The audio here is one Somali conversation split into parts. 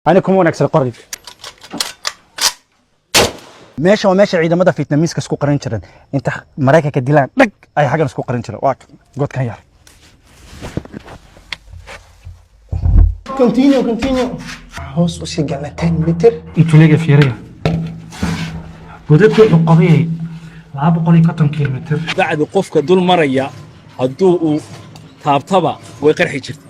Ani kuma wanaagsan qoriga. Meesha waa meesha ciidamada Fietnamiiska isku qarin jireen. Inta Maraykanka dilaan, dhag ay xaggan isku qarin jireen. Waa godkan yar. Continue, continue. Hoos usii galna 10 mitir. Intuu leega fiiriya. Godadku wuxuu qoday 250 kilomitir. Bacdi qofka dul maraya hadduu uu taabtaba way qarxi jirta.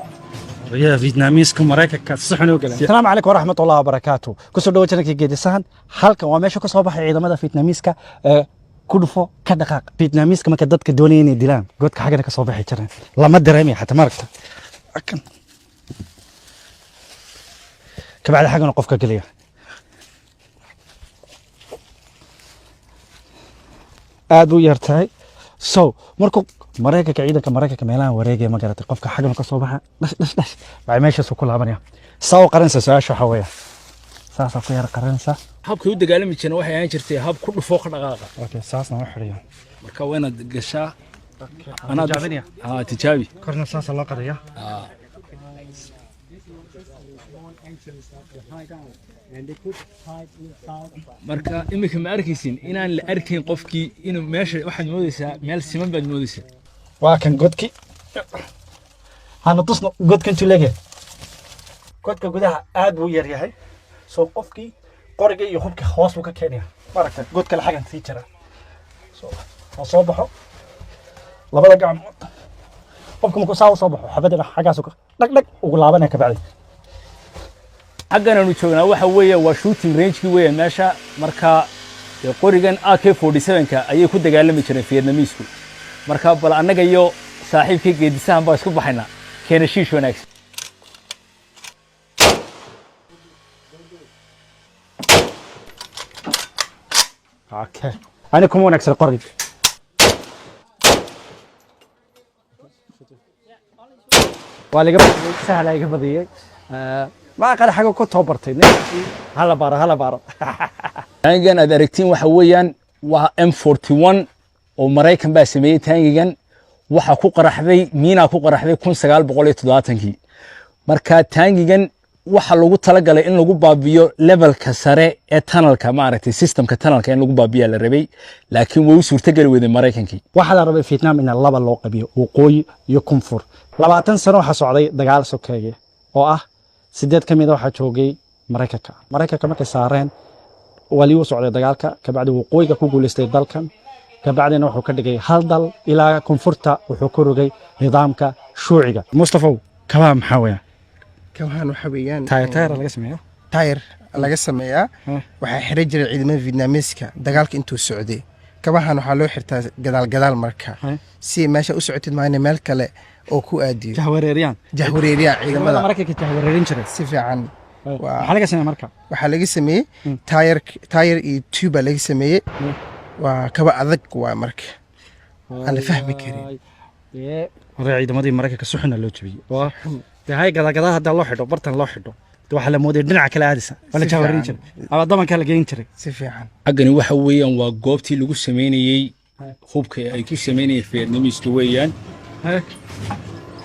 Ya Vietnamiiska Maraykanka si xun u galeen. Asalaamu calaykum waraxmatullaahi wabarakaatu. Kusoo dhawo channelka Geedisahan. Halkan waa meesha ka soo baxay ciidamada Vietnamiiska ee ku dhufo ka dhaqaaq. Vietnamiiska marka dadka doonaya inay dilaan, godka xaggana ka soo baxi jireen. Lama dareemaya xataa maaragta. Kan. Kabacdi xaggana qofka gelaya. Aad buu yar tahay. So markuu Maraykanka, ciidanka Maraykanka meelahan wareegaya, ma garatay, qofka xaggan ka soo baxa, dhash dhash dhash, waxay meeshaasuu ku laabanaya. Saa u qaranaysa. Su-aasha waxaa weeya, saasaa ku yar qaranaysa. Habkay u dagaalami jireen waxay ahaan jirtay hab ku dhufoo ka dhaqaaqa. Okay, saasna u xidhiya. Marka waa inaad gashaa anaa. Tijaabinaya. Haa, tijaabi. Korna saasa loo qadaya. Marka iminka ma arkaysin inaan la arkayn qofkii inuu meesha, waxaad moodaysaa meel siman baad moodaysaa. Waa kan godki, hana tusno godka intuu leegyahay. Godka gudaha aad buu u yar yahay, so qofkii qoriga iyo hubka hoos buu ka keenaya. Maaragta, god kale xaggan sii jira. So ha soo baxo labada gacmood. Qofka markuu saa u soo baxo, xabadina xaggaasu dhag dhag ugu laabanaya kabacdi. Xaggan aanu joognaa waxa weeye waa shooting range-kii weeye meesha. Marka dee qorigan AK 47-ka ayay ku dagaalami jireen Vietnamiisku. Marka bal annaga iyo saaxiibkii Geedisahan baa isku baxaynaa, keena shiish wanaagsan. Okay, ani kuma wanaagsan qoriga. Waa laga badiyey, sahla iga badiyey. Ma aqaan xagga ku tababartay. Hala baaro, hala baaro. Taangigan aad aragtiin waxa weeyaan waa M41 oo Maraykan baa sameeyey. Taangigan waxaa ku qaraxday miinaa, ku qaraxday 1970-kii. Marka taangigan waxaa lagu talagalay in lagu baabiyo levelka sare ee tunnelka, maaragtay, systemka tunnelka in lagu baabiyaa la rabay, laakiin way u suurtageli weyday Maraykankii. Waxaa la rabay Vietnam in laba loo qabiyo, waqooyi iyo koonfur. 20 sano waxaa socday dagaal sokeeye oo ah sideed ka mid a waxaa joogay Maraykanka. Maraykanka markay saareen wali u socday dagaalka. Kabacdi waqooyiga ku guuleystay dalkan, kabacdina wuxuu ka dhigay hal dal, ilaa koonfurta wuxuu ku rogay nidaamka shuuciga. Mustafaw, kabaha maxaa weeyaan? Kabahan waxa weeyaan taayir, taayir laga sameeyo. Taayir laga sameeyaa. Waxaa xiran jiray ciidamada Vietnamiiska dagaalka intuu socday. Kabahan waxaa loo xirtaa gadaal gadaal marka si meesha u socotid maayna meel kale oo ku aadiyo. Jahwareeriyaan. Jahwareeriyaa ciidamada ciidamada Maraykanka jahwareerin jiray. Si fiican. Maxaa laga sameeya marka? Waxaa laga sameeyey taayir, taayir iyo tuba laga sameeyey. Waa kaba adag, waa marka aan la fahmi karin. Hore ciidamadii Maraykanka si xuna loo jabiyey oo dee hay gadagadaa haddaa loo xidho, bartan loo xidho, dee waxaa la moodaya dhinaca kale aadaysa. Waa la Si jahwareerin fiican. jiray ama dabankaa la geyn jiray. Si fiican. Xaggani waxa weeyaan waa goobtii lagu sameynayey hubka ay ku sameynayeen Vietnamiisku weeyaan.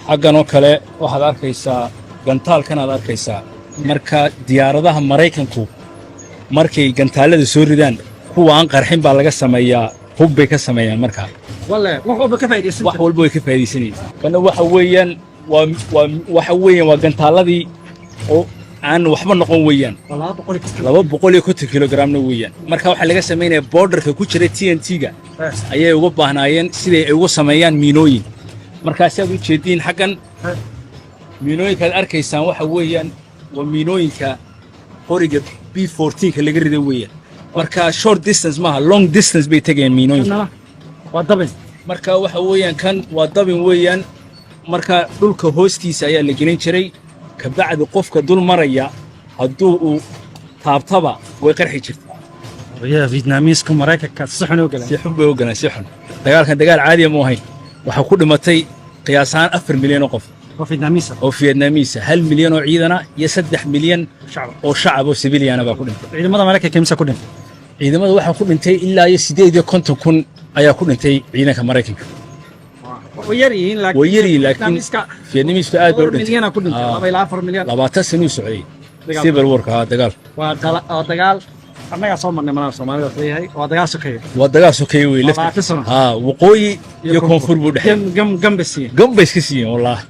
Xaggan oo kale waxaad arkaysaa gantaalkan aad arkaysaa. Marka diyaaradaha Maraykanku markay gantaalada soo ridaan, kuwa aan qarxin baa laga sameeyaa, hub bay ka sameeyaan markaa. Walle wax walba ka faa'iidaysan. Wax walba way ka faa'iidaysanayeen. Kana waxa weeyaan waa waxa weeyaan waa gantaaladii oo aan waxba noqon weeyaan. 250 kilogramna weeyaan. Marka waxaa laga sameynaya powderka ku jira TNT-ga ayay uga baahnaayeen siday ay uga sameeyaan miinooyin. Markaa si aad u jeediin xaggan miinooyinkaad arkaysaan waxa weeyaan waa miinooyinka qoriga B 14-ka laga riday weeyaan. Marka short distance maaha, long distance bay tegayaan miinooyinka. Waa dabin. Marka waxa weeyaan kan waa dabin weeyaan. Marka dhulka hoostiisa ayaa la gelin jiray, kabacdi qofka dul maraya hadduu uu taabtaba way qarxi jirtay. Ya Vietnamiiska Maraykanka si xun u galeen. Si xun bay u galeen, si xun. Dagaalkan dagaal caadiya mu ahayn. Waxaa ku dhimatay qiyaas ahaan 4 milyan oo qof. Oo Vietnamiisa. Oo Vietnamiisa, 1 milyan oo ciidana iyo 3 milyan shacab oo shacab oo civilian baa ku dhintay. Ciidamada Maraykanka imisa ku dhintay? Ciidamada waxaa ku dhintay ilaa iyo 58,000 ayaa ku dhintay ciidanka Maraykanka. Way yar yihiin laakiin Way yar yihiin, laakiin Vietnamiisku aad bay u dhintay. Milyan ku dhintay, 2 ilaa 4 milyan. 20 sano u socday. Civil warka, ha, dagaal. Waa dagaal annagaa soo marnay malaha Soomaalida leeyahay, waa dagaal sokeeye. Waa dagaal sokeeye wey. 20 sano. Ha, waqooyi iyo koonfur buu dhexeeyey. Gam gam gamba siiyeen. Gam bay iska siiyeen, wallaahi.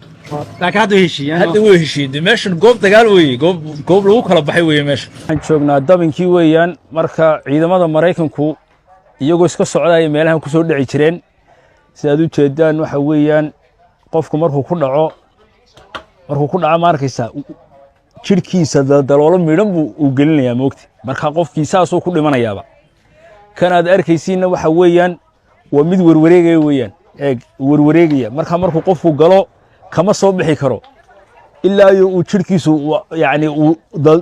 Laakiin hadda way heshiiyeen. Hadda way heshiiyeen dee. Meeshan goob dagaal weeye, goob lagu kala baxay weeye meesha. Waxaan joognaa dabinkii weeyaan. Marka ciidamada Maraykanku iyagoo iska socdaya meelahan kusoo dhici jireen. Sidaad u jeedaan, waxa weeyaan qofku markuu ku dhaco, ma arkaysaa, jidhkiisa daloolo midhan buu uu gelinayaa, moogta. Marka qofkii saasuu ku dhimanayaaba. Kan aad arkaysiinna waxa weeyaan waa mid werwareegaya weeyaan. Eeg, werwareegaya. Marka markuu qofku galo kama soo bixi karo ilaa iyo uu jidhkiisu yacni uu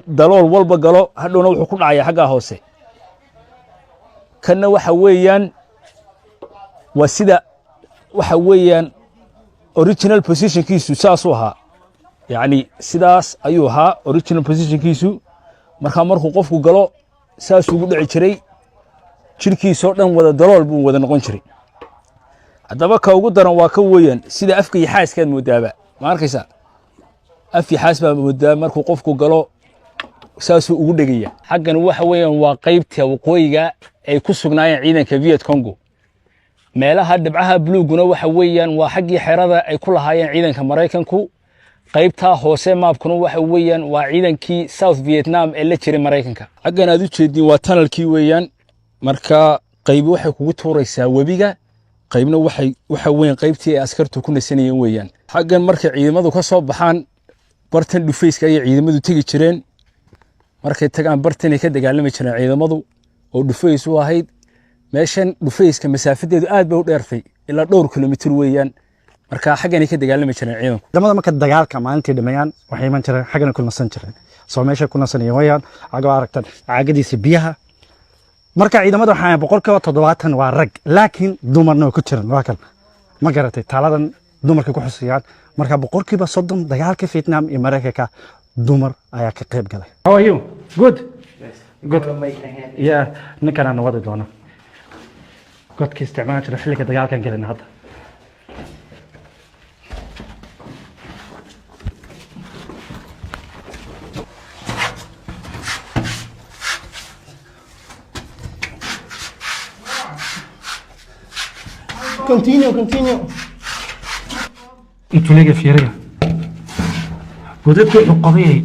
dalool walba galo. Hadhowna wuxuu ku dhacaya xaggaa hoose. Kanna waxa weeyaan waa sida waxa weeyaan original positionkiisu saasuu ahaa, yacni sidaas ayuu ahaa original positionkiisu. Marka markuu qofku galo saasuu ugu dhici jiray, jidhkiisoo dhan wada dalool buu wada noqon jiray. Haddaba ka ugu daran waa ka weeyaan, sida afka iyo xaaskaad moodaaba, ma arkaysaa, af iyo xaas baa moodaa. Markuu qofku galo saasuu ugu dhegaya. Xaggan waxa weeyaan waa qaybta waqooyiga ay ku sugnaayeen ciidanka Viet Congo. Meelaha dhibcaha buluuguna waxa weeyaan waa xaggii xerada ay ku lahaayeen ciidanka Maraykanku. Qaybtaa hoose maabkuna waxa weeyaan waa ciidankii South Vietnam ee la jiray Maraykanka. Xaggan aad u jeedin waa tunnelkii weeyaan. Marka qaybi waxay kugu tuuraysaa webiga, qaybna waxa weeyaan qaybtii ay askartu ku nasanayeen weeyaan. Xaggan markay ciidamadu ka soo baxaan bartan dhufayska ayay ciidamadu tegi jireen. Markay tagaan bartanay ka dagaalami jireen ciidamadu oo dhufays u ahayd. Meeshan dhufayska masaafadeedu aad bay u dheertay, ilaa dhowr kilomitir weeyaan. Marka xagganay ka dagaalami jireen ciidanku. Ciidamada marka dagaalka maalintii dhameeyaan waxay iman jireen xaggana, ku nasan jireen. Soo meesha ku nasanayeen wayaan cagoo aragtan caagadiisa biyaha. Marka ciidamada waxaa 70% waa rag, laakiin dumarna waa ku jiran. Waa kan, ma garatay, taaladan dumarka ku xusayaan. Marka 30% dagaalka Vietnam iyo Maraykanka dumar ayaa ka qayb galay. How are you? Good. Good. Yeah, ninkan aan wadi doona godka isticmaali jira xilliga dagaalkan gelina hadda. Continue, continue. Intuu leega fiiriya, godadku wuxuu qodayay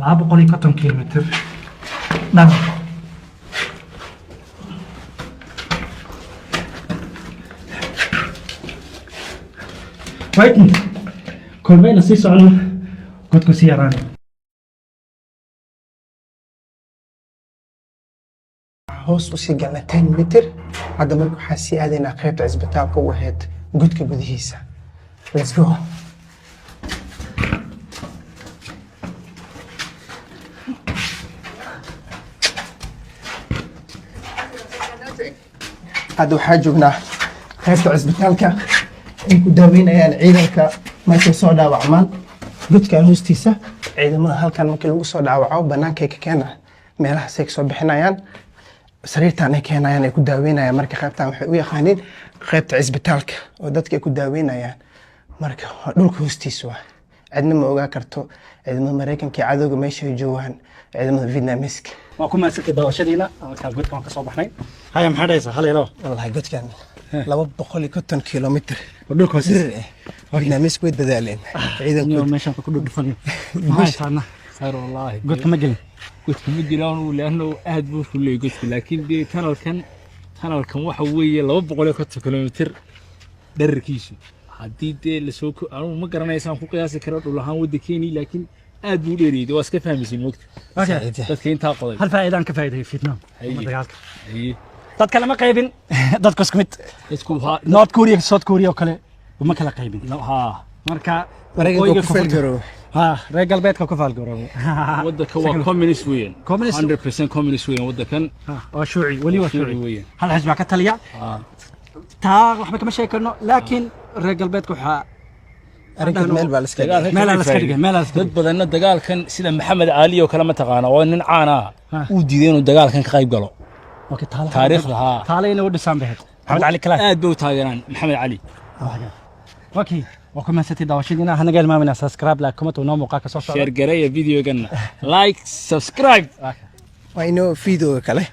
250 kilomitir dhan. Wait, kolbayna sii socona godku sii yaraanay. Hoos usii galna 10 mitir hadda. Marka waxaa sii aadaynaa qaybta cisbitaalka u ahayd godka gudihiisa. Let's go. Hadda waxaa joognaa qaybta cisbitaalka ay ku daaweynayaan ciidanka markay soo dhaawacmaan. Godkan hoostiisa ciidamada halkan markii lagu soo dhaawaco bannaankay ka keenaan, meelahaasay ka soo bixinayaan, sariirtan ay keenayaan, ay ku daaweynayaan. Marka qaybtan waxay u yaqaaniin qaybta cisbitaalka oo dadka ay ku daaweynayaan. Marka waa dhulka hoostiisa, waa cidna ma ogaa karto ciidamada Maraykanka iyo cadowga meesha ay joogaan ciidamada Vietnamiiska. Waa ku maadsantay daawashadiina. Halkaa godka waan ka soo baxnay. Haya, maxaa dhahaysaa? Hal iyo laba. Wallahi godkan 250 kilomitr waa dhulka hoostiisa. Dirir eh. Vietnamiisku way dadaaleen ciidankooda. Meeshaan ku dhudhufanayo maxaa taana? Khayr wallaahi. Godka ma gelin. Godka ma jiraan, leanno aad buu fuleeyay godka, laakiin dee tunnelkan waxa weeye 250 kilomitir dherarkiisu. Haddii dee lasoo anugu ma garanaysaan ku qiyaasi kara dhul ahaan waddankeeni, laakiin aad buu u dheeriyey. Waa iska fahmaysiin, mogta, dadka intaa qoday. Hal faa'iidaan ka faa'iiday Vietnam Haye. ama dagaalka. Haye. Dadka lama qaybin, dadku isku mid. Dadku ha. North Korea, South Korea oo kale uma kala qaybin. Ha. Marka Maraykanka waqooyiga ku failgaroobay. Ha, reer galbeedka ku failgaroobay. Waddanka waa communist weeyaan. Communist. 100% communist weeyaan waddankan. Ha, waa shuuci weli, waa shuuci shuuci weeyaan. Hal xisbi baa ka taliya. Taa waxba kama sheegi karno, laakiin reer galbeedka waxaa Arrinkan meel baa la iska dhigay. Dagaalka Meel aan la iska dhigay, meel aan la iska dad badanna dagaalkan, sida Maxamed Caali oo kale, ma taqaana, waa nin caan ah, Ha. uu diiday inuu dagaalkan ka qayb galo. Okay, taala Taariikhda, ha. Taala inay u dhisaan baheed Maxamed Cali Kalaay. Aad bay u taageeraan Maxamed Cali. Okay, Waa ku mahadsantihiin daawashadiina. Hanaga ilmaamina subscribe, like, comment, noo muuqaal ka soo socda. Share gareeya videoganna, like, subscribe. Waa inoo videoga kale.